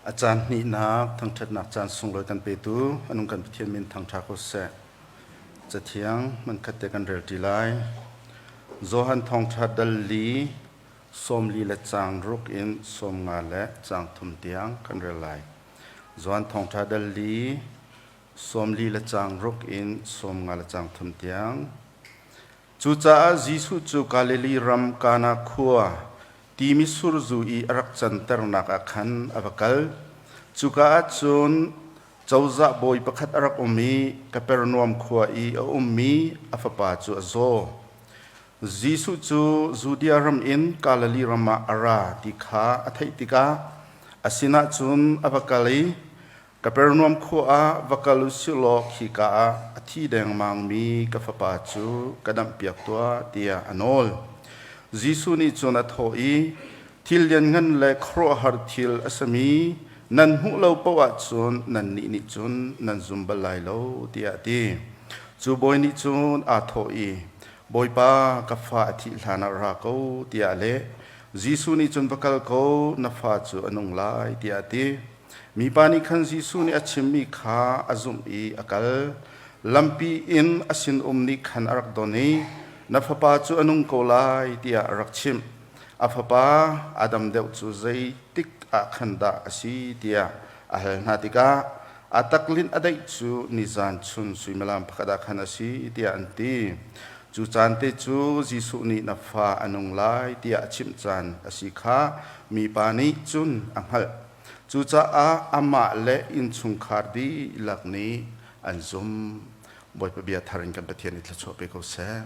A caan hnihnak thangṭhatnak caan sunglawi kan petu anung kan Pathian min thangṭha ko seh. Cathiang hmankhat te kan rel ṭi lai. Johan thawngṭha dal li 40 le caang ruk in 50 le caang thum tiang kan rel lai. Johan thawngṭha dal li 40 le caang ruk in 50 le caang thum tiang. Cucaah Jesuh cu Galilee ram Kana khua timi surzu i a rak canternak ah khan a va kal. Cuka ah cun cozah bawi pakhat a rak um i Kapernaum khua i a ummi a fapa cu a zaw. Jesuh cu Judea ram in Galilee ram ah a ra ti kha a theih tikah a sinah cun a va kal i Kapernaum khua ah va kal u sih law khika ah a thi dengmangmi ka fapa cu ka damhpiak tuah tiah a nawl. Jesuh nih cun a thawh i, Thil lianngan le khuaruahhar thil a simi nan hmuh lo paoh ahcun nannih nih cun nan zum bal lai lo, tiah a ti. Cu bawi nih cun aa thawh i, Bawipa, ka fa a thih hlanah ra ko, tiah a leh. Jesuh nih cun, Va kal ko, na fa cu a nung lai, tiah a ti. Mipa nih khan Jesuh nih a chimmi kha a zumh i a kal. Lampi in a sinum nih khan a rak don i, Na fapa cu a nung ko lai, tiah a rak chimh. A fapa a dam deuh cu zeitik ah khan dah a si tiah a hal hna tikah a taklinh a daih cu nizan chun suimilam pakhat ah khan a si tiah an ti. Cu caan te cu Jesuh nih na fa a nung lai tiah a chimh caan a si kha mipa nih cun a hngalh. Cucaah amah le innchungkhar dihlak nih an zum. Bawipa bia thar in kan Pathian nih thluachuah pe ko seh.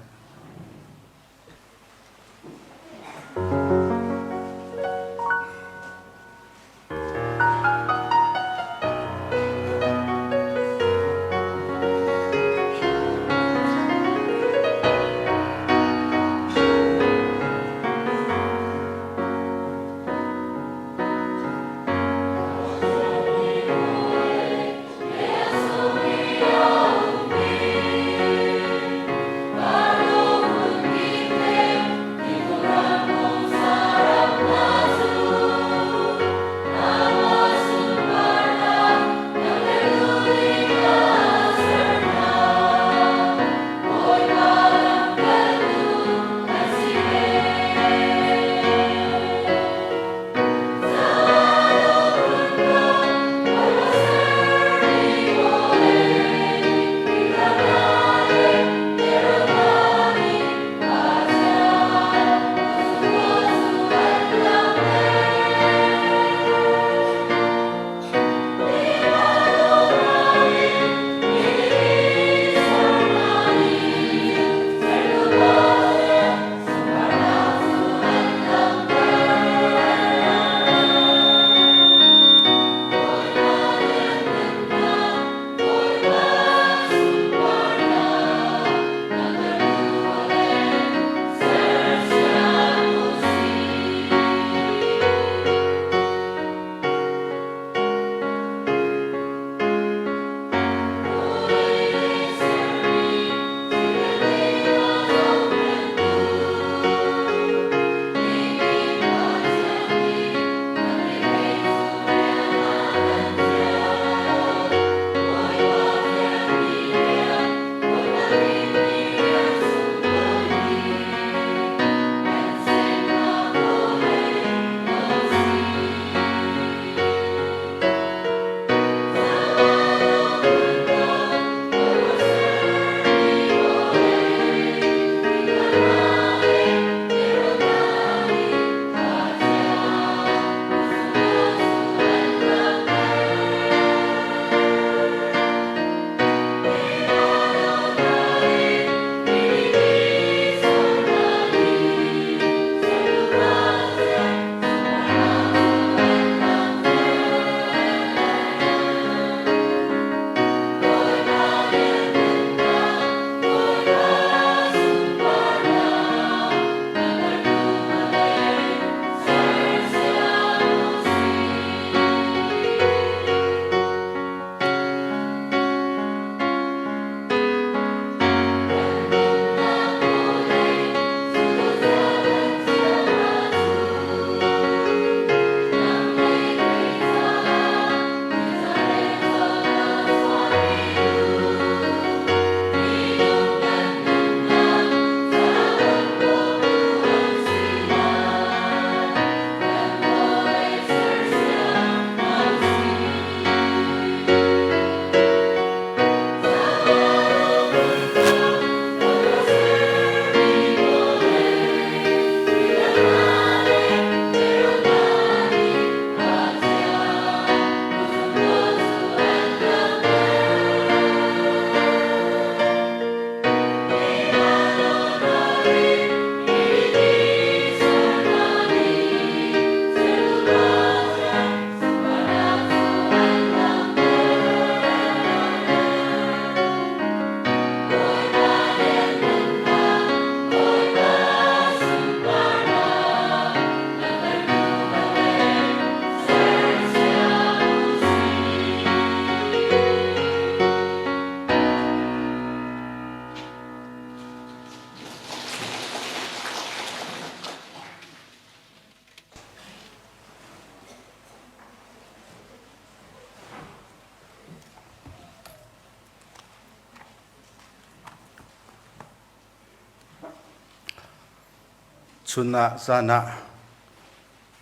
Chun ah zan ah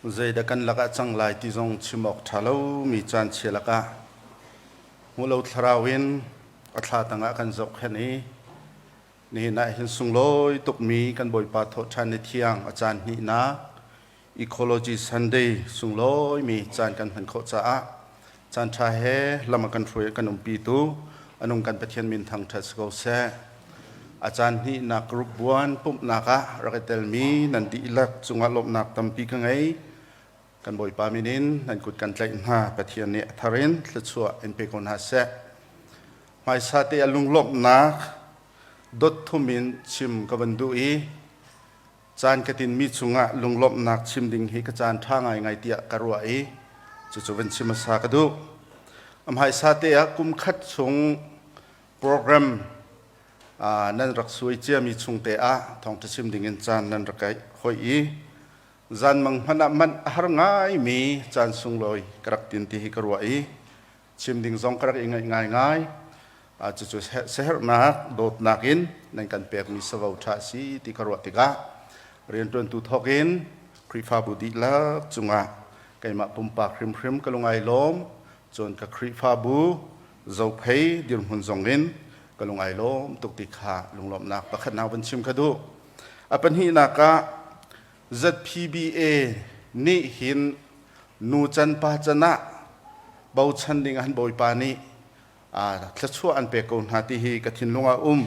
zeidah kan lakah cang lai ti zong chim awk ṭha lomi caan chia lakah hmuhlo thlarau in a thla tangah kan zohkhenh i nihin ah hin sunglawi tukmi kan Bawipa thawhṭhan ni thiang a caan hnihnak Ecology Sunday sunglawimi caan kan hman khawh caah caan ṭha he lam a kan hruai kan umpitu anung kan Pathian min thangṭhat si ko seh. A caan hnihnak group buan pumhnak ah rak i telmi nan dihlak cungah lawmhnak tampi ka ngei. Kan Bawipa min in nan kut kan tlaih hna. Pathian nih a thar in thluachuah in pe ko hna seh. Hmaisa te a lunglawmhnak dot thum in chim ka van duh i caan ka tinmi chungah lunglawmhnak chim ding hi ka caan ṭha ngaingai tiah ka ruah i cucu van chim hmasa ka duh. A hmaisa te ah kum khat chung program nan rak suai ciami chung te ah thawngṭha chim ding in caan nan rak kai hoi i zanmang hmanh ah manh a har ngaimi caan sunglawi ka rak tin ti hi ka ruah i chim ding zong ka rak i ngaih ngaingai. Cucu siaherhnak dawtnak in nan kan pekmi savo ṭha a si ti ka ruah tikah rianṭuantu thawk in Khrihfabu dihlak cungah keimah pumpak hrimhrim ka lung ai lawm. Cun ka Khrihfabu Zophei dirhmun zong in ka lung ai lawm tuk ti kha lunglawmhnak pakhatnak van chim ka duh. A pahnihnak ah ZPBA nih hin nu can pa can ah bochan ding an Bawipa nih thluachuah an pek ko hna ti hi ka thinlung ah um.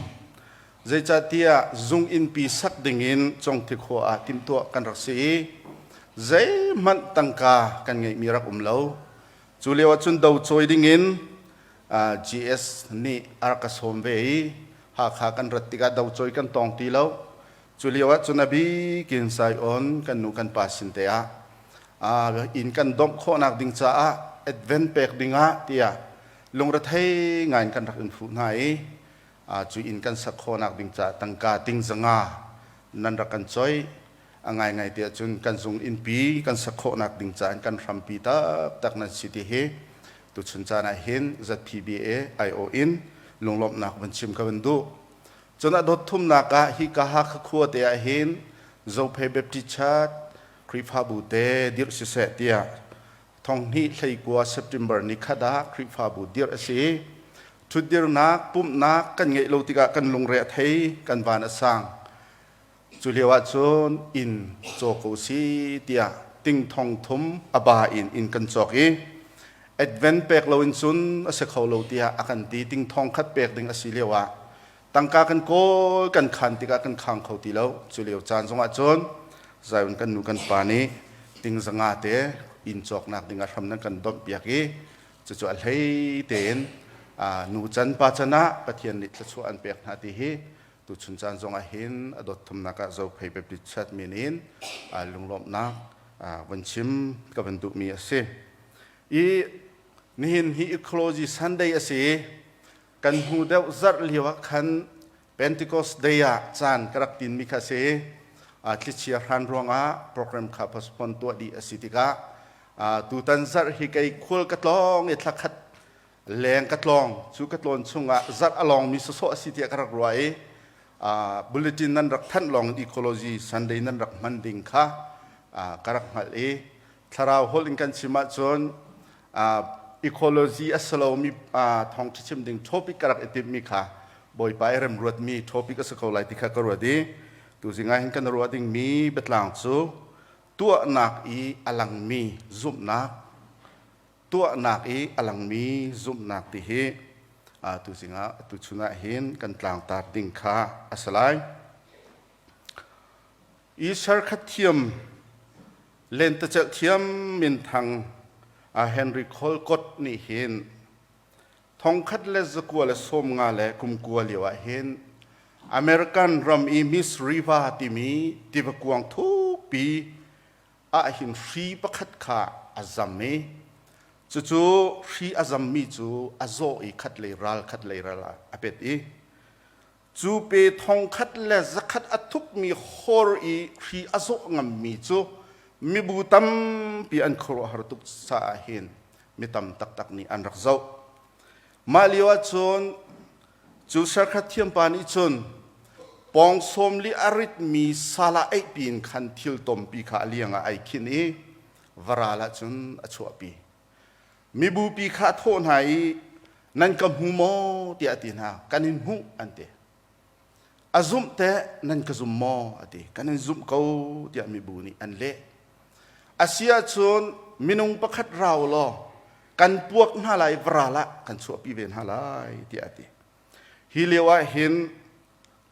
Zeicahtiah zung innpi sak ding in Congthi khua ah timhtuah kan rak si i zeihmanh tangka kan ngeihmi rak um lo. Cu lio ah cun do cawi ding in GS nih a rak ka sawm ve i Hakha kan rat tikah do cawi kan tong ti lo. Cu lio ah cun a bik in Saion kan nu kan pa sin te ah inn kan domh khawhnak ding caah advent pek ding ah tiah lungrethei ngai in kan rak in fuh hna i cu inn kan sak khawhnak ding caah tangka ting zanga nan rak kan coih. A ngaingai tiah cun kan zung innpi kan sak khawhnak ding caah kan hrampi taktak nan si ti hi tuchun caan ah hin ZPBA IO in lunglawmhnak van chim ka van duh. Cun a dot thumnak ah hika Hakha khua te ah hin Zophei Baptist Church Khrihfabu te dirh siseh tiah thonghnih hleikua September ni khat ah Khrihfabu dirh a si. Ṭhutdirnak, pumhnak kan ngeih lo tikah kan lungre a thei, kan van a sang. Cu lio ah cun inn caw ko si tiah ting thong thum a ba in inn kan cawk i advent pek lo in cun a si kho lo tiah a kan ti. Ting thong khat pek ding a si lio ah tangka kan kawl kan khan tikah kan khang kho ti lo. Cu lio caan zongah cun Zion kan nu kan pa nih ting zanga te inn cawknak ding ah hram nan kan domh piak i cucu a hlei tein nu can pa can ah Pathian nih thluachuah an pek hna ti hi tuchun caan zongah hin a dot thumnak ah Zophei Baptist Church min in lunglawmhnak van chim ka van duhmi a si. I nihin hi Ecology Sunday a si. Kan hnu deuh zarh lio ah khan Pentecost Day ah caan ka rak tinmi kha a si. Thlichia hran ruangah program kha postpone tuah dih a si tikah tutan zarh hi kei khual ka tlawng i thlakhat leng ka tlawng. Cu ka tlawn chungah zarh a lawngmi sawsawh a si tiah ka rak ruah i bulletin nan rak thanh lawng ecology Sunday nan rak hman ding kha ka rak hngalh i thlarau holh in kan chim ahcun ecology a si lomi thawngṭha chim ding topic ka rak i timhmi kha Bawipa i remruatmi topic a si ko lai ti kha ka ruat i tuzing ah hin kan ruah dingmi biatlang cu tuahnak i a langmi zumhnak, tuahnak i a langmi zumhnak ti hi tuzing ah tuchun ah hin kan tlangtar ding kha a si lai. I serkhat thiam lentecelh thiam minthang Henry Colcott nih hin 1925 le kum kua lio ah hin American ram i Miss River timi tiva kuang thukpi ah hin hri pakhat kha a zam i cucu hri a zammi cu a zawh i khat lei ral khat lei ral ah a pet i cu pe 1100 a thukmi hor i hri a zawh ngammi cu mibu tampi an khuaruahhar tuk caah hin mi tam taktak nih an rak zoh. Mah lio ah cun cu serkhat thiampa nih cun. Pawng 40 a ritmi sala eihpi in khan thil tompi kha a liang ah ai khinh i varal ah cun a chuahpi. Mibupi kha a thawh hna i nan ka hmu maw tiah a ti hna. Kan in hmuh an ti. A zumh teh nan ka zum maw a ti. Kan in zumh ko tiah mibu nih an leh. A si ahcun minung pakhat rau law kan puak hna lai varal ah kan chuahpi ve hna lai tiah a ti. Hi lio ah hin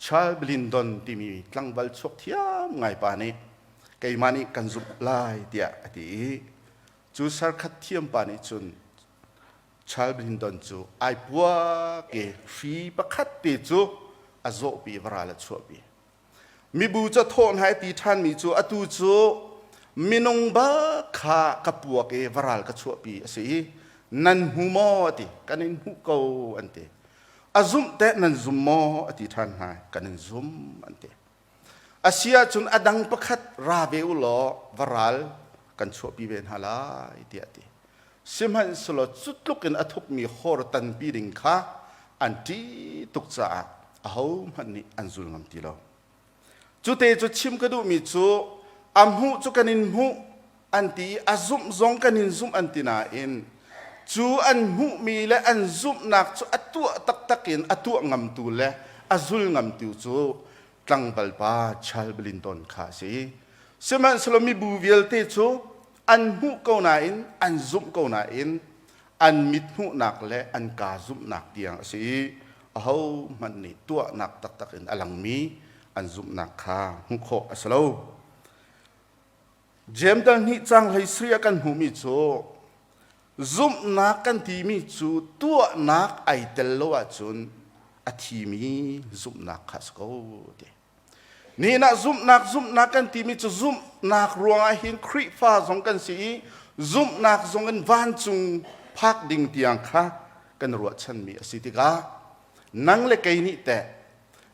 Charles Blindon timi tlangval chuak thiam ngai pa nih keimah nih kan zumh lai tiah a ti i cu sarkhat thiam pa nih cun Charles Blindon cu ai puak i hri pakhat te cu a zawhpi i varal a chuahpi. Mibu cu a thawh hna i ti ṭhanmi cu atu cu minung bak kha ka puak i varal ka chuahpi a si i nan hmu maw a ti. Kan in hmuh ko an ti. A zumh teh nan zum maw a ti ṭhan hna. Kan in zum an ti. A si ahcun a dang pakhat ra ve u law varal kan chuahpi ve hna lai tiah a ti. Sihmanhsehlaw cu tluk in a thukmi hor tanpi ding kha an ṭih tuk caah ahohmanh nih an zul ngam ti lo. Cute cu chim ka duhmi cu a hmuh cu kan in hmuh an ti i a zumh zong kan in zumh an ti nain cu an hmuhmi le an zumhnak cu a tuah taktak in a tuah ngamtu le a zul ngamtu cu tlangval pa Charles Blinton kha a si. Sihmanhsehlaw mibu vialte cu an hmuh ko nain an zumh ko nain an mit hmuhnak le an kaa zumhnak tiang a si i ahohmanh nih tuahnak taktak in a langmi an zumhnak kha hmuh khawh a si lo. Jeim dal hnih cang hlei sri ah kan hmuhmi cu zumhnak kan timi cu tuahnak ai tel lo ahcun a thimi zumhnak kha a si ko ti. Nihin ah zumhnak zumhnak kan timi cu zumhnak ruangah hin Khrihfa zong kan si i zumhnak zong in vancung phak ding tiang kha kan ruahchanmi a si tikah nang le kei nih teh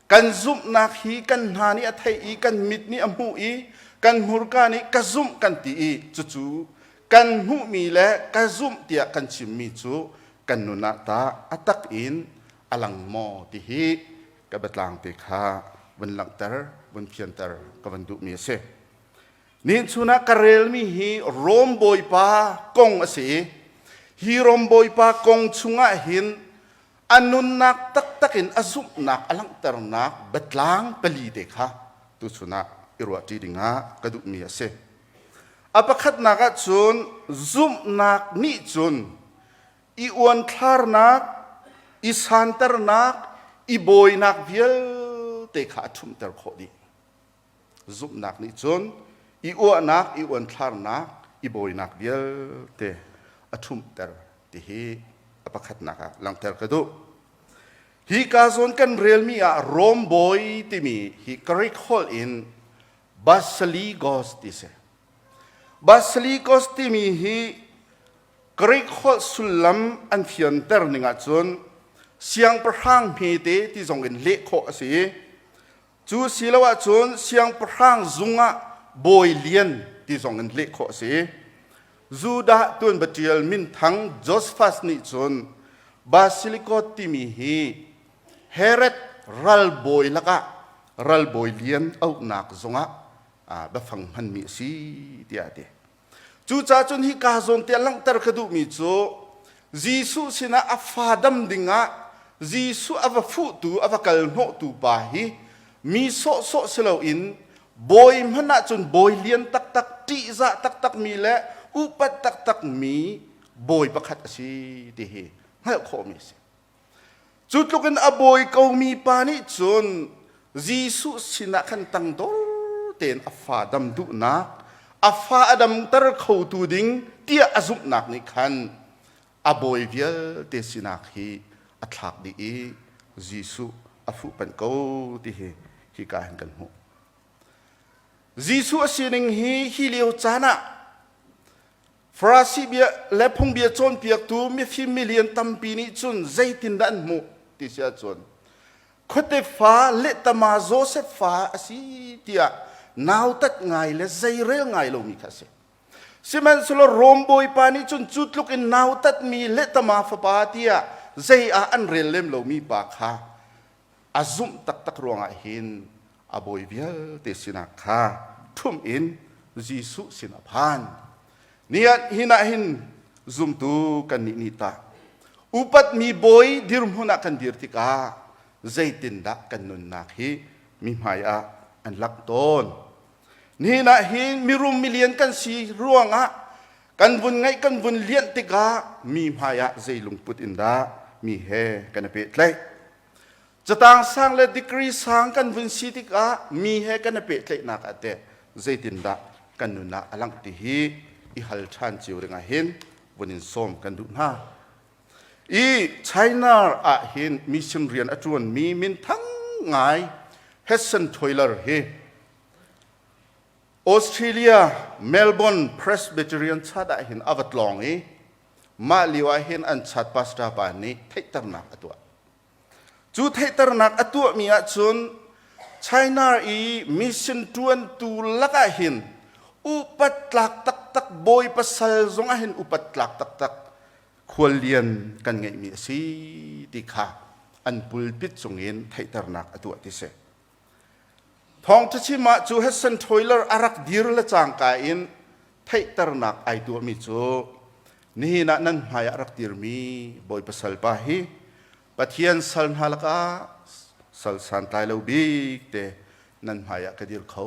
kan zumhnak hi kan hna nih a theih i kan mit nih a hmuh i kan hmurka nih ka zumh kan ti i cucu kan hmuhmi le ka zumh tiah kan chimmi cu kan nun ah tah a tak in a lang maw ti hi ka biatlang te kha vun langhter vun fianter ka van duhmi a si. Nihin chun ah ka relmi hi Rom bawipa kong a si i hi Rom bawipa kong chungah hin a nunnak taktak in a zumhnak a langhternak biatlang pali te kha tuchun ah i ruahṭi dingah ka duhmi a si. A pakhatnak ah cun zumhnak nih cun i uanthlarnak, i santernak, i bawinak vialte kha a ṭhumhter khawh dih. Zumhnak nih cun i uahnak, i uanthlarnak, i bawinak vialte a ṭhumhter ti hi a pakhatnak ah langhter ka duh. Hi ka zawn kan relmi ah Rom bawi timi hi Greek holh in Basilikos ti si. Basilikos timi hi Greek holh sullam an fianter ning ahcun siangpahrang hmete ti zong in leh khawh a si i cu si lo ahcun siangpahrang zung ah bawi lian ti zong in leh khawh a si. Judah tuanbia ṭial minthang Josephus nih cun Basilikot timi hi Herod ralbawi lakah ralbawi lian auhnak zongah biafang hmanmi a si tiah a ti. Cucaah cun hika zawn te langhter ka duhmi cu Jesuh sinah a fa dam dingah Jesuh a va fuhtu, a va kal hnawhtu pa hi mi sawhsawh si loin bawi hmanh ahcun bawi lian taktak, ṭihzah taktakmi le upat taktakmi bawi pakhat a si ti hi hngalh khawhmi a si. Cu tluk in a bawi komi pa nih cun Jesuh sinah khan tangdor tein a fa dam duhnak, a fa a damter khotu ding tiah a zumhnak nih khan a bawi vialte sinak hi a thlak dih i Jesuh a fuhpanh ko ti hi hika hin kan hmuh. Jesuh a sining hi hi lio caan ah Farasi bia le phungbia cawnpiaktu mifim milian tampi nih cun zeitindah an hmuh ti si ahcun khuate fa lehtama Josef fa a si tiah nautat ngai le zeirel ngai lomi kha a si. Sihmanhsehlaw Rom bawipa nih cun cu tluk in nautatmi lehtama fapa tiah zei ah an rel lem lomi pa kha a zumh taktak ruangah hin. A bawi vialte sinah kha ṭhumh in Jesuh sin a phan. Ni ah hin ah hin zumtu kannih nih tah upatmi bawi dirhmun ah kan dir tikah zeitindah kan nunnak hi mi hmai ah an langh tawn. Nihin ah hin mirum milian kan si ruangah kan vun ngaih kan vun lianh tikah mi hmai ah zei lungput in dah mi he kan i pehtlaih. Catang sang le degree sang kan vun si tikah mi he kan i pehtlaihnak ah teh zeitindah kan nun ah a langh ti hi i hal ṭhan cio ding ah hin vun in sawm kan duh hna. I China ah hin mission rian a ṭuanmi minthang ngai Hudson Taylor hi Australia Melbourne Presbyterian Church ah hin a va tlawng i mah lio ah hin an church pastor pa nih theihternak a tuah. Cu theihternak a tuahmi ahcun China i mission ṭuantu lakah hin upat tlak taktak bawi pasal zong ah hin upat tlak taktak khuallian kan ngeihmi a si ti kha an pulpit cungin theihternak a tuah ti si. Thawngṭha chim ah cu Hudson Taylor a rak dir le cangka in theihternak ai tuahmi cu nihin ah nan hmai ah rak dirmi bawi pasal pa hi Pathian sal hna lakah sal santlai lo bik te nan hmai ah ka dir kho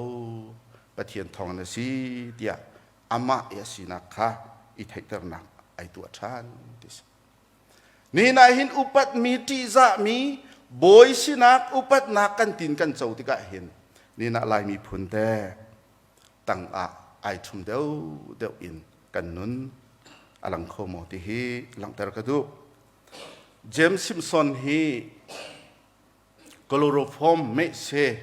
Pathian thawng na si tiah amah i a sinak kha i theihternak ai tuah ṭhan ti si. Nihin ah hin upatmi ṭihzahmi bawi sinak upatnak kan tin kan co tikah hin nihin ah Lai miphun te tang ah ai ṭhum deuhdeuh in kan nun a lang kho maw ti hi langhter ka duh. James Simpson hi chloroform mehse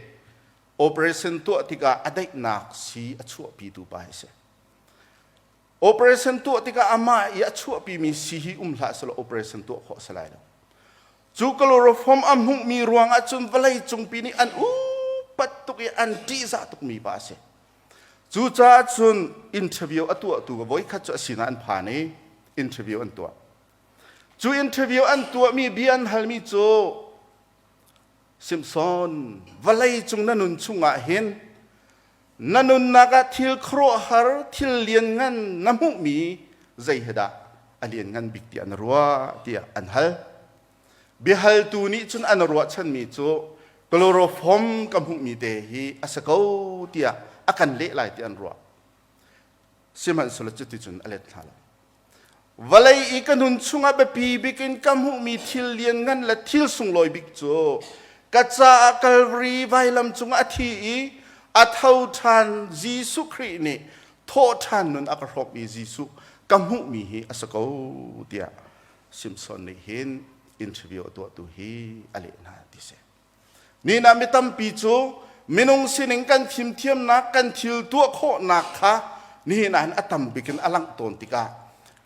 operation tuah tikah a daihnak sii a chuahpitu pa hi si. Operation tuah tikah amah i a chuahpimi sii hi um hlah selaw operation tuah khawh a si lai lo. Cu chloroform a hmuhmi ruang ahcun vawlei cungpi nih an upat tuk i an ṭihzah tukmi pa a si. Cucaah cun interview a tuahtu voikhat cu a sinah an phan i interview an tuah. Cu interview an tuahmi bia an halmi cu Simpson vawlei cung na nun chungah hin na nunnak ah thil khuaruahhar thil lianngan na hmuhmi zei he dah a lianngan bik tiah na ruah tiah an hal. Biahaltu nih cun an ruahchanmi cu chloroform ka hmuhmi te hi a si ko tiah a kan leh lai ti an ruah. Sihmanhsehlaw cuticun a let hna lo. Vawlei i ka nun chungah biapi bik in ka hmuhmi thil lianngan le thil sunglawi bik cu ka caah Kalvari vailam cungah a thi i a tho ṭhan Jesuh Khrih nih thawhṭhan nun a ka hrawmhmi Jesuh ka hmuhmi hi a si ko tiah Simpson nih hin interview a tuahtu hi a leh hna ti si. Nihin ah mi tampi cu minung sining kan fimthiamnak, kan thil tuah khawhnak kha nihin ah hin a tam bik in a langh tawn tikah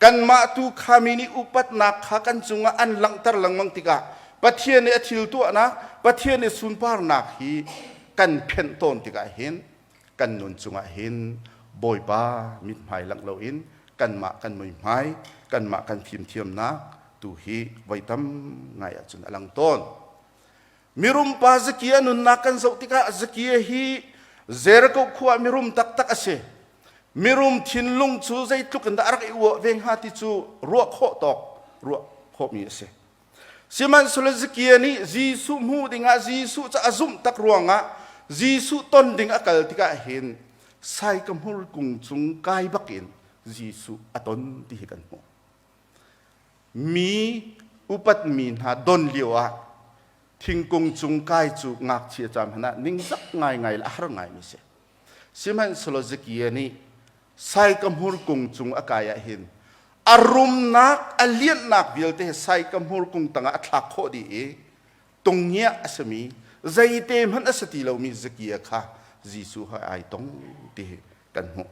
kanmah tu kha mi nih upatnak kha kan cungah an langhter lengmang tikah Pathian nih a thil tuahnak, Pathian nih sunparnak hi kan phenh tawn tikah hin kan nun cungah hin Bawipa mithmai langh loin kanmah kan muihmai, kanmah kan fimthiamnak tu hi voi tam ngai ahcun a lang tawn. Mirum pa Zakia nunnak kan zoh tikah Zakia hi Jericho khua mirum taktak a si. Mirum thinlung cu zeitluk in dah a rak i uah ve hnga ti cu ruah khawh tawk ruah khawhmi a si. Sihmanhsehlaw Zakia nih Jesuh hmuh dingah Jesuh cu a zumh tak ruangah Jesuh ton ding a kal tikah hin saikamhur kung cung kai bakin Jesuh a ton ti hi kan hmuh. Mi upatmi hna don lio ah thingkung cung kai cu ngakchia caan hmanh ah ningzak ngaingai le a har ngaimi si. Sihmanhsehlaw Zakia nih saikamhur kung cung a kai ah hin a rumnak a lianhnak vialte he saikamhur kung tangah a thlak khawh dih i tungngiah a simi zeite hmanh a si ti lomi Zakia kha Jesuh he ai tong ti hi kan hmuh.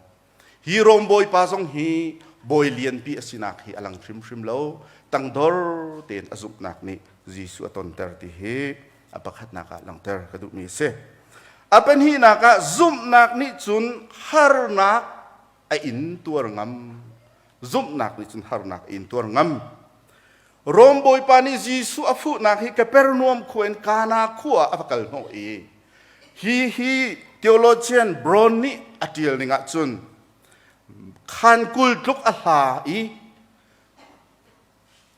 Hi Rom bawipa zong hi bawi lianpi a sinak hi a lang hrimhrim lo. Tangdor tein a zumhnak nih Jesuh a tonter ti hi a pakhatnak ah langhter ka duhmi a si. A pahnihnak ah zumhnak nih cun harnak a in tuar ngam. Zumhnak nih cun harnak a in tuar ngam. Rom bawipa nih Jesuh a fuhnak hi Kapernaum khua in Kana khua ah a va kal hnawh i Hi hi theologian Brown nih a ṭial ning ahcun khan 20 tluk a hla i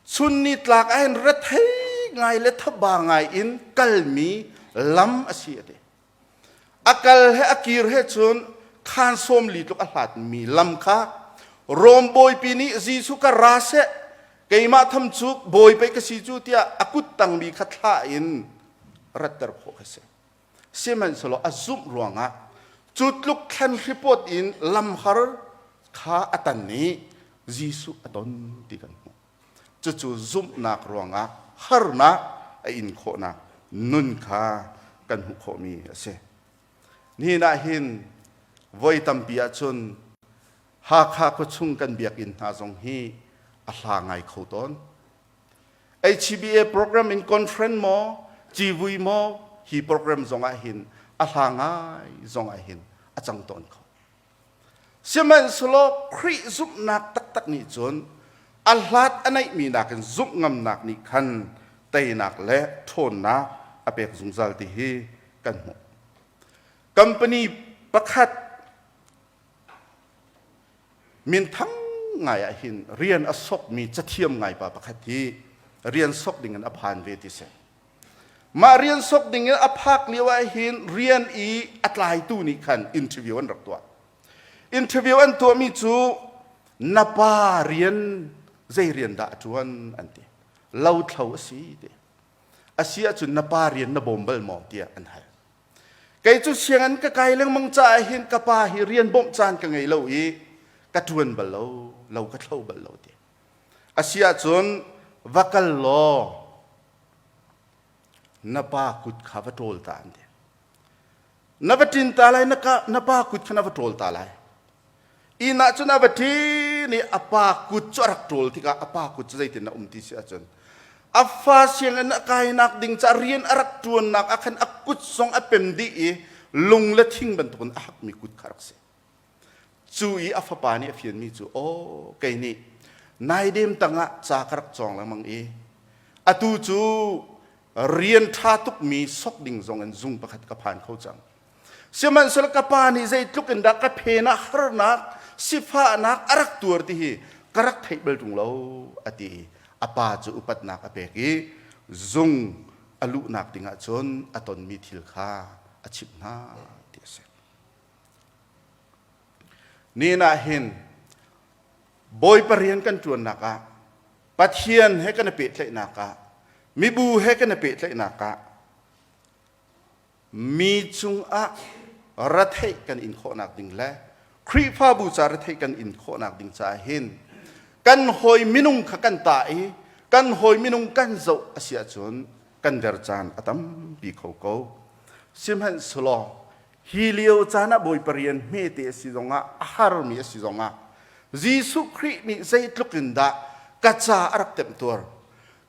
chun nitlak ahhin rethei ngai le thaba ngai in kalmi lam a si a ti. A kal he a kir he cun khan 40 tluk a hlatmi lam kha Rom bawipi nih Jesuh ka ra seh keimah tham cu bawi pei ka si cu tiah a kut tangmi kha thlah in ratter khawh kha si. Sihmanhsehlaw a zumh ruangah cu tluk thlan hripawt in lamhar kha a tan i Jesuh a ton ti kan hmuh. Cucu zumhnak ruangah harnak a in khawhnak nun kha kan hmuh khawhmi a si. Nihin ah hin voi tampi ahcun Hakha khuachung kan biakinn hna zong hi a hla ngai kho tawn. HCBA program in conference maw, civui maw, hi program zong ah hin a hla ngai zong ah hin a cang tawn kho. Sihmanhsehlaw Khrih zumhnak taktak nih cun a hlat a neihmi nakin zumh ngamnak nih khan teinak le ṭhawnnak a pek zungzal ti hi kan hmuh. Company pakhat minthang ngai ah hin rian a sokmi cathiam ngai pa pakhat hi rian sok ding in a phan ve ti si. Mah rian sok ding in a phak lio ah hin rian i a tlaitu nih khan interview an rak tuah. Interview an tuahmi cu na pa rian zei rian dah a ṭuan an ti. Lothlo a si ti. A si ahcun na pa rian na bawm bal maw tiah an hal. Kei cu sianginn ka kai lengmang caah hin ka pa hi rian bawmh caan ka ngei lo i ka ṭuan bal lo, lo ka thlo bal lo ti. A si ahcun va kal law na pa kut kha va ṭawl ta an ti. Na va ṭin ta lai, na pa kut kha na va ṭawl ta lai. Inn ah cun a va ṭin i a pa kut cu a rak ṭawl tikah a pa kut cu zeitin a um ti si ahcun a fa sianginn a kainak ding ca rian a rak ṭuannak ah khan a kut zong a pem dih i lung le thing bantukin a hakmi kut kha rak si. Cu i a fapa nih a fianmi cu, aw kei nih naidem tangah ca ka rak cawng lengmang i atu cu rian ṭha tukmi sok ding zong in zung pakhat ka phan kho cang. Sihmanhsehlaw ka pa nih zeitluk in dah ka phen ah harnak, sifahnak a rak tuar ti hi ka rak theih bal ṭung lo, a ti i a pa cu upatnak a pek i zung a luhnak dingah cun a tonmi thil kha a chimh hna ti a si. Nihin ah hin Bawipa rian kan ṭuannak ah Pathian he kan i pehtlaihnak ah mibu he kan i pehtlaihnak ah mi cungah retheih kan in khawhnak ding le Khrihfabu ca retheih kan in khawhnak ding caah hin kan hawi minung kha kan tah i kan hawi minung kan zoh a si ahcun kan der caan a tampi kho ko. Sihmanhsehlaw Hi lio caan ah Bawipa rian hmete a si zongah a harmi a si zongah Jesuh Khrih nih zeitluk in dah ka ca a rak temtuar.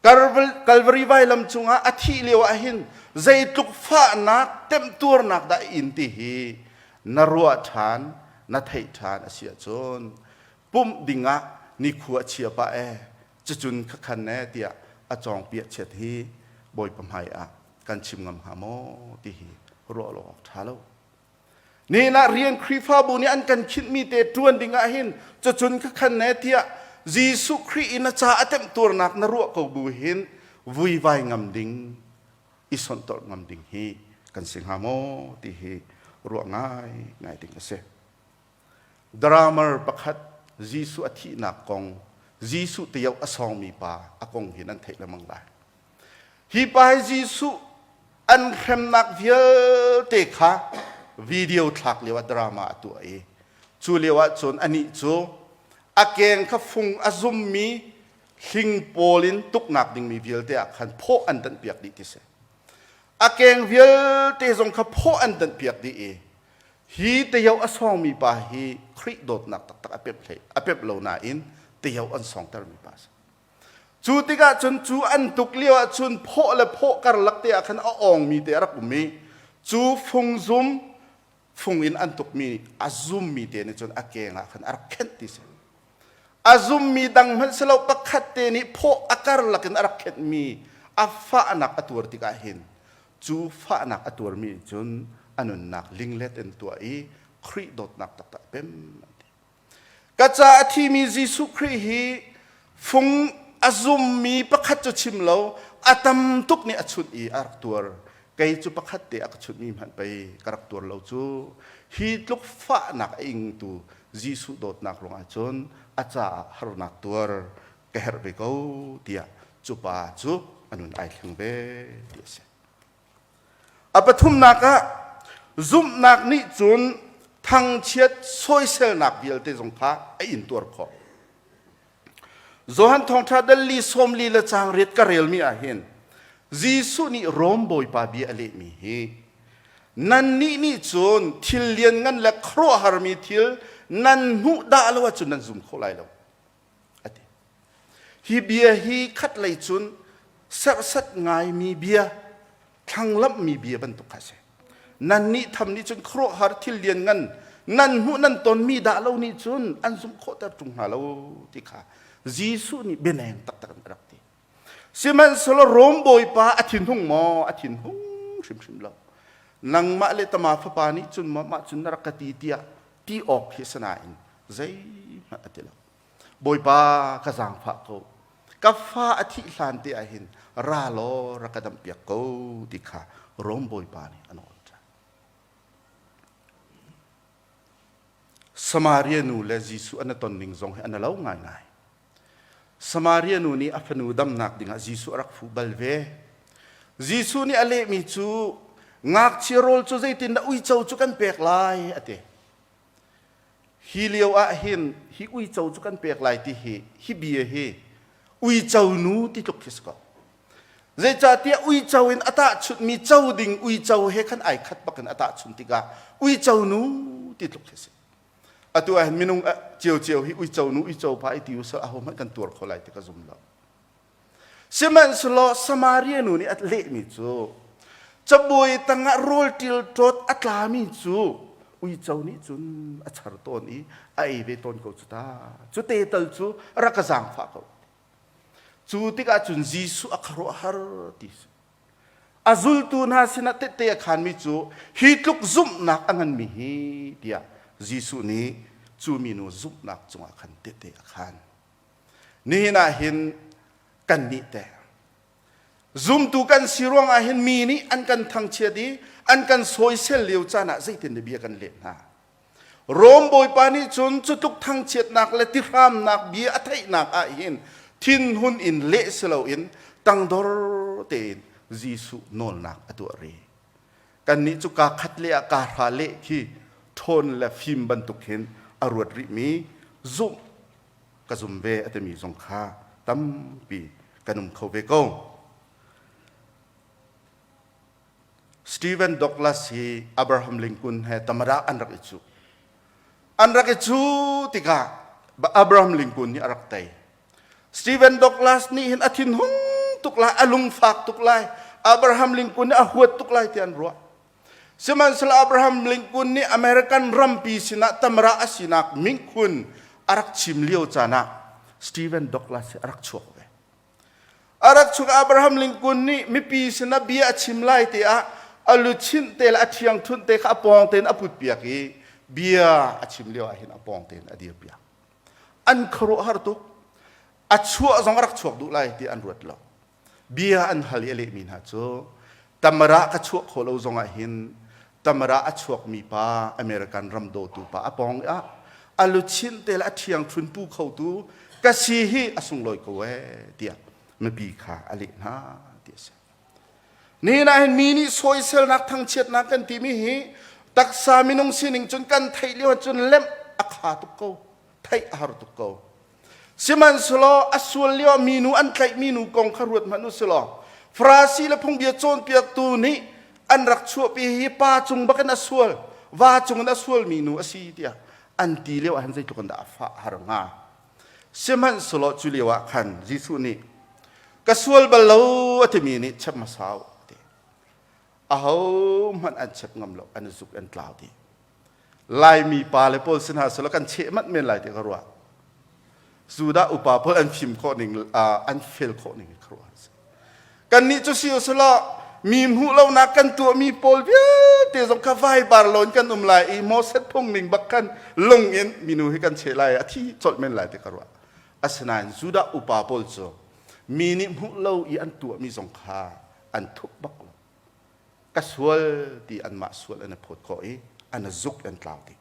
Kalvari vailam cungah a thih lio ah hin zeitluk fahnak temtuarnak dah in ti hi na ruah ṭhan na theih ṭhan a si ahcun pumh dingah nikhua chia pah e cucun khakhan e tiah a cawngpiah chiat hi Bawipa hmai ah kan chim ngam hnga maw ti hi ruah lo awk ṭha lo. Nihin ah rian Khrihfabu nih an kan khinhmi te ṭuan ding ah hin cucun khakhan ne tiah Jesuh Khrih in a ca a temhtuarnak na ruah ko bu hin vuivai ngam ding i sonhtolh ngam ding hi kan si hnga maw ti hi ruah ngai ngai ding a si. Drummer pakhat Jesuh a thihnak kong Jesuh tio a sawngmi pa a kong hi nan theih lengmang lai. Hi pa hi Jesuh an hremnak vialte kha video thlak lio ah drama a tuah i cu lio ah cun anih cu a keng kha fung a zummi hling pawl in tuknak dingmi vialte ah khan phawh an danhpiak dih ti si. A keng vialte zong kha phawh an danhpiak dih i hi teo a sawngmi pa hi Khrih dawtnak taktak a pep hlei a pep lo nain teo an sawngtermi pa a si. Cu tikah cun cu an tuk lio ah cun phawh le phawh karlak te ah khan a awngmi te a rak um i cu fungzum fung in an tukmi a zummi te nih cun a keng ah khan a rak khenh ti si. A zummi dang hmanh si lo pakhat te nih phawh a karlak in a rak khenhmi a fahnak a tuar tikah hin cu fahnak a tuarmi nih cun a nunnak linglet in tuah i Khrih dawtnak taktak a pem an ti. Ka ca a thimi Jesuh Khrih hi fung a zummi pakhat cu chim lo a tam tuk nih a chunh i a rak tuar. Kei cu pakhat te a ka chunhmi hmanh pei ka rak tuar lo cu. Hi tluk fahnak a ingtu Jesuh dawtnak ruangah cun a caah harnak tuar ka herh ve ko tiah cu pa cu a nun ai thleng ve ti a si. A pathumnak ah zumhnak nih cun thangchiat sawiselnak vialte zong kha a intuar khawh. Johan Thawngṭha dal li sawmli le caang riat ka relmi ah hin Jesuh nih Rom bawipa bia a lehmi hi nannih nih cun thil lianngan le khuaruahharmi thil nan hmuh dah lo ahcun nan zum kho lai lo a ti. Hi bia hi khatlei cun serhsat ngaimi bia, thlanglamhmi bia bantuk kha a si. Nannih tham nih cun khuaruahhar thil lianngan nan hmuh nan tonmi dah lo nih cun an zumh khawhter ṭung hna lo ti kha Jesuh nih bianeng taktak in a rak ti. Sihmanhsehlaw Rom bawipa a thinhung maw? A thinhung hrimhrim lo. Nangmah le tama fapa nih cun maw mah cun na rak ka ti tiah ti awk hi si nain zeihmanh a ti lo. Bawipa ka zaangfah ko. Ka fa a thih hlan te ah hin ra law rak ka damhpiak ko ti kha Rom bawipa nih a nawl ṭhan. Samaria nu le Jesuh an i ton ning zong hi an i lo ngaingai. Samaria nu nih a fanu damnak dingah Jesuh a rak fuh bal ve. Jesuh nih a lehmi cu ngakchia rawl cu zeitindah uico cu kan pek lai a ti. Hi lio ah hin hi uico cu kan pek lai ti hi hi bia hi uico nu ti tluk khi si ko. Zeicahtiah uico in a tahchunhmi co ding uico he khan ai khat bak in a tahchunh tikah uico nu ti tluk khi si. Atu ah hin minung ciocio hi uico nu uico pa i ti usal ahohmanh kan tuar kho lai ti ka zum lo. Sihmanhsehlaw Samaria nu nih a lehmi cu cabuai tangah rawl ṭilṭawt a tlami cu uico nih cun a char tawn i a ei ve tawn ko cu ta. Cu te tal cu rak ka zaangfah ko. Cu tikah cun Jesuh a khuaruahhar ti si. A zultu hna sinah tehte a khaanmi cu hi tluk zumhnak a nganmi hi tiah Jesuh nih cu minu zumhnak cungah khan tehte a khaan. Nihin ah hin kannih teh zumtu kan si ruangah hin mi nih an kan thangchiat i an kan sawisel lio caan ah zeitin bia kan leh hna. Rom bawipa nih cun cutluk thangchiatnak le tihramnak bia a theihnak ah hin thinhun in leh si loin tangdor tein Jesuh nawlnak a tuah rih. Kannih cu kaa khat le ah kaa hra leh khi ṭhawn le fim bantuk hin a ruat rihmi zumh ka zum ve a timi zong kha tampi kan um kho ve ko. Stephen Douglas hi Abraham Lincoln he tamara an rak i cuh. An rak i cuh tikah Abraham Lincoln nih a rak tei. Stephen Douglas nih hin a thinhung tuk lai, a lungfak tuk lai, Abraham Lincoln nih a huat tuk lai ti an ruah. Sihmanhsehlaw Abraham Lincoln nih American rampi sinah tamara a sinak minkhun a rak chim lio caan ah Stephen Douglas hi a rak chuak ve. A rak chung Abraham Lincoln nih mipi sinah bia a chim lai te ah a luchin te le a ṭhiangṭhunh te kha a pawng tein a putpiak i bia a chim lio ah hin a pawng tein a dirpiak. An khuaruahhar tuk. A chuah zong a rak chuak duh lai ti an ruat lo. Bia an hal i a lehmi hna cu Tamara ka chuah khawh lo zong ah hin Tamara a chuakmi pa American ram dawtu pa a pawng ah a luchin te le a ṭhiangṭhun pu khotu ka si hi a sunglawi ko ee tiah mipi kha a leh hna ti a si. Nihin ah hin mi nih sawiselnak thangchiatnak kan timi hi taksa minung sining cun kan theih lio cun lemh a kha tuk ko theih a har tuk ko Sihmanhsehlaw a sual lio minu an tlaihmi nu kong kha ruat hmanh u silaw Farasi le phungbia cawnpiaktu nih an rak chuahpi hi pa cung bakin a sual va cung in a sualmi nu a si tiah an ti lio ah hin zeitluk in dah a fah har hnga. Sihmanhsehlaw cu lio ah khan Jesuh nih ka sual bal lo a timi nih chep hmasa u a ti. Ahohmanh an chep ngam lo an i zuk an tlau dih. Laimi pa le pawl sin hna selaw kan cheh manh men lai ti ka ruah. Judah upa pawl an fim khawh ning an fel khawh ning ka ruah. Kannih cu si usulaw Mi hmuh lonak kan tuahmi pawl vialte zong kha vaibar lo in kan um lai i Moses phung ning bak khan lung in minu hi kan cheh lai a thi colh men lai ti ka ruah. Asinain Judah upa pawl cu mi nih hmuh lo i an tuahmi zong kha an thup bak lo. Ka sual ti anmah sual an i phawt khawh i an zuk an tlau dih.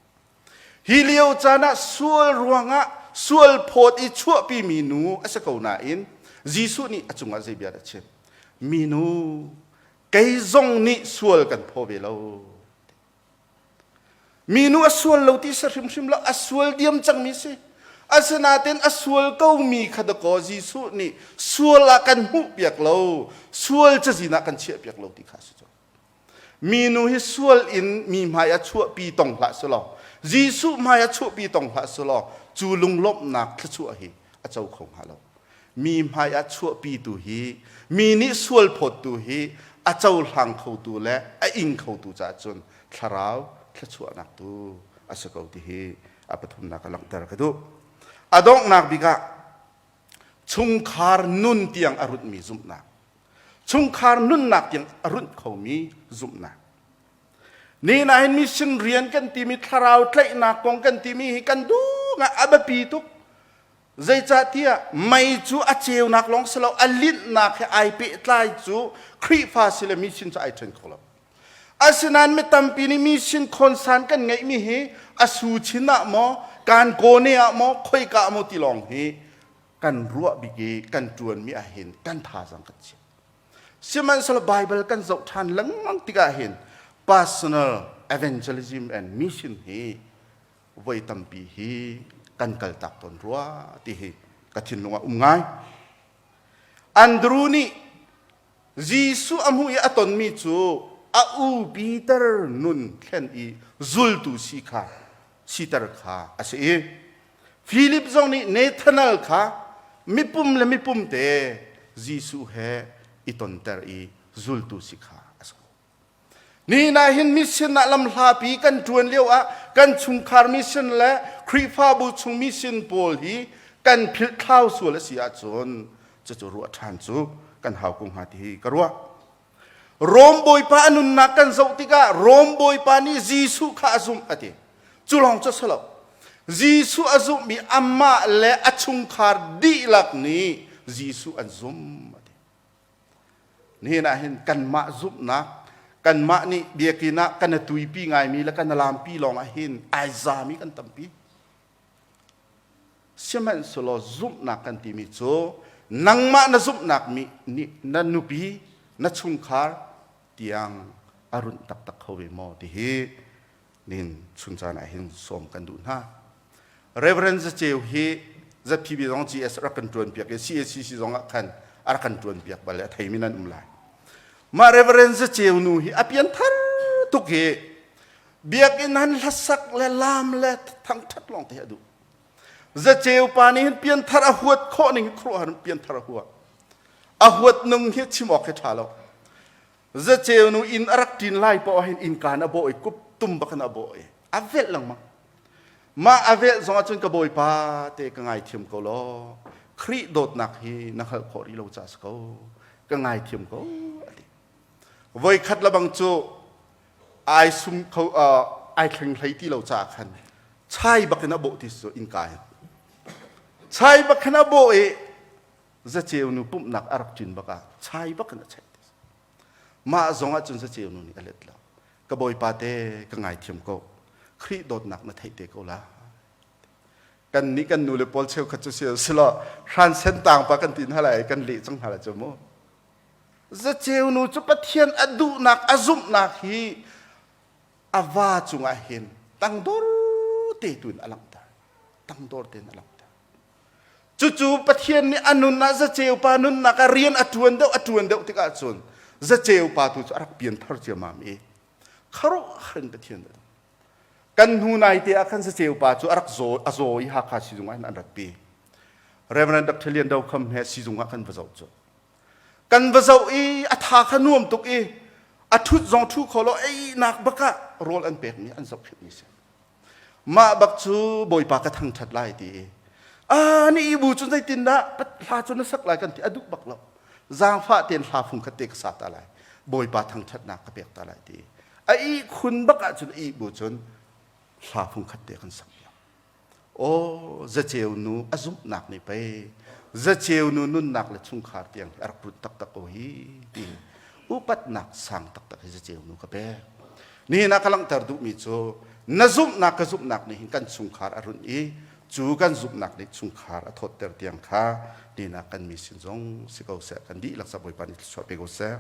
Hi lio caan ah sual ruangah sual phawt i chuahpimi nu a si ko nain Jesuh nih a cungah zei bia dah a chim? Minu, kei zong nih sual kan phaw ve lo. Minu a sual lo ti si hrimhrim lo, a sual diam cangmi si. Asinain a sual komi kha dakaw Jesuh nih sual ah kan hmuhpiak lo, sual cazin ah kan chiahpiak lo ti kha a si cu. Minu hi sual in mi hmai ah chuahpi tong hlah selaw, Jesuh hmai ah chuahpi tong hlah selaw, cu lunglawmhnak thluachuah hi a co kho hnga lo. Mi hmai ah chuahpi tu hi, mi nih sual phawttu hi a cohlang khotu le a ing khotu caah cun thlarau thluachuahnak tu a si ko ti hi a pathumnak a langhter ka duh. A donghnak bik ah chungkhar nun tiang a rutmi zumhnak. Chungkhar nunnak tiang a runh khomi zumhnak. Ni nahin mission rian kan timi thlarau tlaihnak kong kan timi hi kan duh ngai a biapi tuk. Zeicahtiah mei cu a ceunak lawng si lo a linhnak he ai pehtlai cu Khrihfa si le mission cu ai ṭhen kho lo. Asinain mi tampi nih mission khonsan kan ngeihmi hi a su chin ah maw kan kone ah maw khoika ah maw ti lawng hi kan ruah bik i kan ṭuanmi ah hin kan thazaang kan chia. Sihmanhsehlaw Baibal kan zoh ṭhan lengmang tikah hin personal evangelism and mission hi voi tampi hi kan kaltak tawn rua ti hi ka thinlung ah um ngai. Andrew nih Jesuh a hmuh i a tonmi cu a u Peter nun thlen i zultu si kha siter kha a si i Philip zong nih Nathanael kha mipum le mipum te Jesuh he i tonter i zultu si kha a si. Nihin ah hin mission ah lamhlapi kan ṭuan lio ah kan chungkhar mission le Khrihfabu chung mission pawl hi kan philh thlau sual a si ahcun cucu ruah ṭhan cu kan hau ko hnga ti hi ka ruah. Rom bawipa a nunnak kan zoh tikah Rom bawipa nih Jesuh kha a zumh a ti. Cu lawng cu a si lo. Jesuh a zumhmi amah le a chungkhar dihlak nih Jesuh an zum a ti. Nihin ah hin kanmah zumhnak kanmah nih biakinn ah kan a tuipi ngaimi le kan a lampi lawng ah hin ai zami kan tampi. Sihmanhsehlaw zumhnak kan timi cu nangmah na zumhnak mi nih na nupi, na chungkhar tiang a runh taktak kho ve maw ti hi nin chun caan ah hin sawm kan duh hna. Reverend Zaceu hi ZPB zong GS rak kan ṭuan piak i CACC zong ah khan a rak kan ṭuan piak bal i a theimi nan um lai. Mah Reverend Zaceu nu hi a pianthar tuk hi biakinn han hlasak le laam le thangṭhat lawng te hi a duh. Zaceu pa nih hin pianthar a huat khawh ning hi khuaruahhar in pianthar a huat. A huat nung hi chim awk hi ṭha lo. Zaceu nu inn a rak ṭin lai paoh ah hin innkaan a bawh i kup tum bak in a bawh i a velh lengmang. Mah a velh zong ahcun ka bawipa te ka ngaithiam ko law Khrih dawtnak hi na hngalh khawh rih lo caah si ko ka ngaithiam ko a ti. Voikhat lebang cu ai sum kho ai thleng hlei ti lo caah khan chai bak in a bawh ti cu innka hin chai bak khan a bawh i zaceu nu pumhnak a rak ṭin bak ah chai bak in a cheih mah zong ah cun zaceu nu nih a let lo ka bawipa te ka ngaithiam ko Khrih dawtnak na theih te ko la kan nih kan nu le pawl cheukhat cu si silo hran sen tang pa kan ti hna lai kan leh cang hna lai cu mu Zaceu nu cu Pathian a duhnak a zumhnak hi a va cungah hin tangdor te tu in a langhter. Tangdor tein a langhter. Cucu Pathian nih a nun ah zaceu pa nunnak ah rian a ṭuan deuh a ṭuan deuh tikah cun zaceu pa tu cu a rak pianthar ciammam i khuaruahhar in Pathian a Kan hnu nai te ah khan zaceu pa cu a rak zaw a zaw i Hakha sizung ah hin an ratpi. Reverend Dr. Lian Do Kham he sizung ah kan va zoh cu. Kan va zoh i a tha kha nuam tuk i a ṭhut zong ṭhu kho lo einak bak ah rawl an pekmi an zohkhenhmi si. Mah bak cu Bawipa ka thangṭhat lai ti i a ni i bu cu zeitindah hla cu na sak lai kan ti a duh bak lo. Zaangfah tein hla fung khat te ka sa ta lai. Bawipa thangṭhatnak ka pek ta lai ti. A ihkhun bak ahcun a ih bu cun hla fungkhat te kan sak piak. Aw zaceu nu a zumhnak nih pei zaceu nu nunnak le chungkhar tiang hi a rak runh taktak ko hi ti upatnak sang taktak hi zaceu nu ka pek. Nihin ah ka langhter duhmi cu na zumhnak ka zumhnak nih hin kan chungkhar a runh i cu kan zumhnak nih chungkhar a thawtter tiang kha nihin ah kan mi sin zong si ko seh, kan dihlak sa Bawipa nih thluachuah pe ko seh.